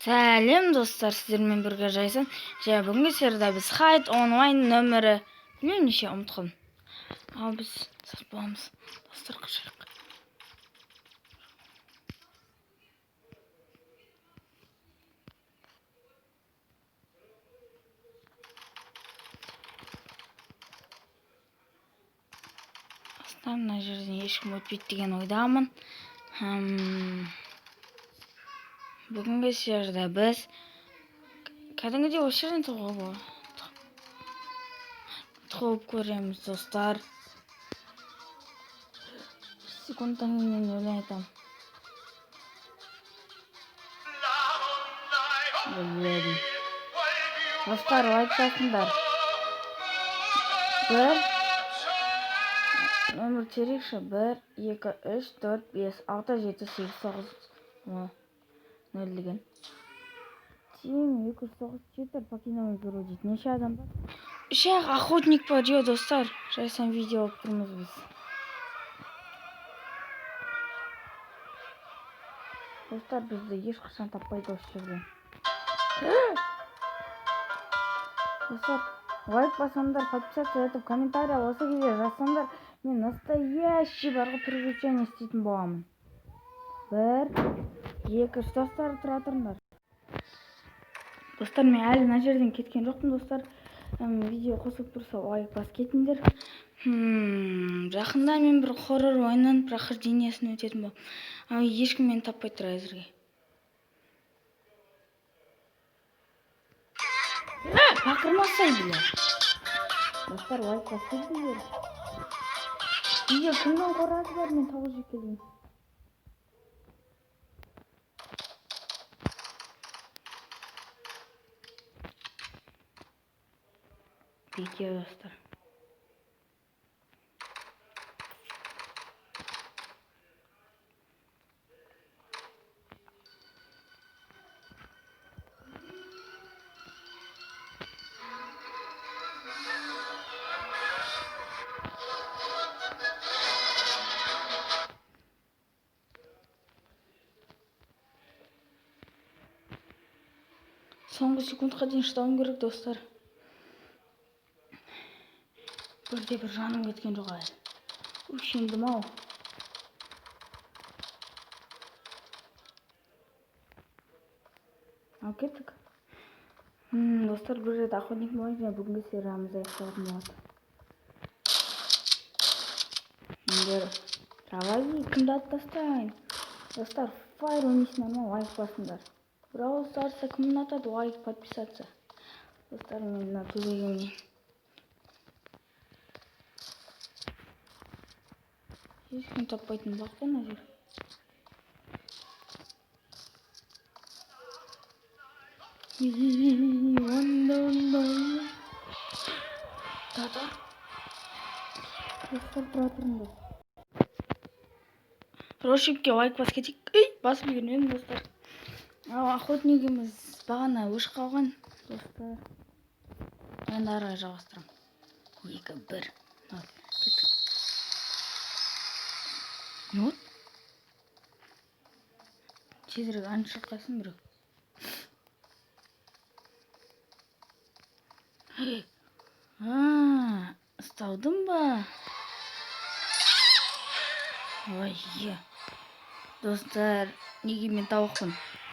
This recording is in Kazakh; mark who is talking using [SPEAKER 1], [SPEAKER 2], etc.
[SPEAKER 1] Сәлем, достар, сіздермен бірге Жайсан. Және бүгінгі серияда біз Хайд онлайн нөмірі білмеймін неше, ұмытып қалдым. Ал біз сатып боламыз. Достар, қашайық. Астынан мына жерден ешкім өтпейді деген ойдамын. Бүгінгі серияда біз кәдімгідей осы жерден тығуға болады. Тығылып көреміз, достар. Секундтан кейін мен өлең айтамын. Білмедім. Достар, лайк басыңдар. Бір нөмір терейікші. Бір, екі, үш, төрт, бес, алты, жеті, сегіз, тоғыз, он, нөл деген. Тең 209 читер покинули игру дейді. Неше адам бар? Үш ақ охотник бар, е, достар. Жайсан видео алып тұрмыз біз. Достар, бізді ешқашан таппайды осы жерден. Достар, лайк басыңдар, подписаться етіп, комментарий осы кезде жазсаңдар, мен настоящий бар ғой, приключение істейтін боламын. Бір, екі, үш, достар, тұра тұрыңдар. Достар, мен әлі мына жерден кеткен жоқпын, достар. Видео қосылып тұрса, лайк басып кетіңдер. Жақында мен бір хоррор ойынның прохождениесін өтетін боламын. Ал ешкім мені таппай тұр әзірге. Бақырмасай, бля. Достар, лайк басып кетіңдер. Үйде кімнің қорасы бар, мен тауық жеп келейін. Беке, достар. Соңғы секундқа дейін шыдауым керек, достар. Бірде бір жаным кеткен жоқ әлі. Өшендім ау. Ал кеттік. Достар, бір рет охотник болайын және бүгінгі сериямыз аяқталатын болады. Ендер, давай, кімді атып тастайын? Достар, фаер ойнайсыңдар ма, лайк басыңдар. Бравл Старс'та кім ұнатады, лайк, подписаться. Достар, мен мына төбеге мінейін. Ешкім таппайтын бақ қой мына жер. Онда, онда. Татар. Достар, тұра тұрыңдар. Рошикке лайк басып кетейік. Ей, басып үлгермедім, достар. Ал охотнигіміз бағана өшіп қалған, достар. Енді ары қарай жалғастырамын. Екі, бір, нөл. Кеттік. Не болды? Тезірек ән шырқасын біреу. А, ұсталдым ба? Ой, е. Достар, неге мен тауықпын?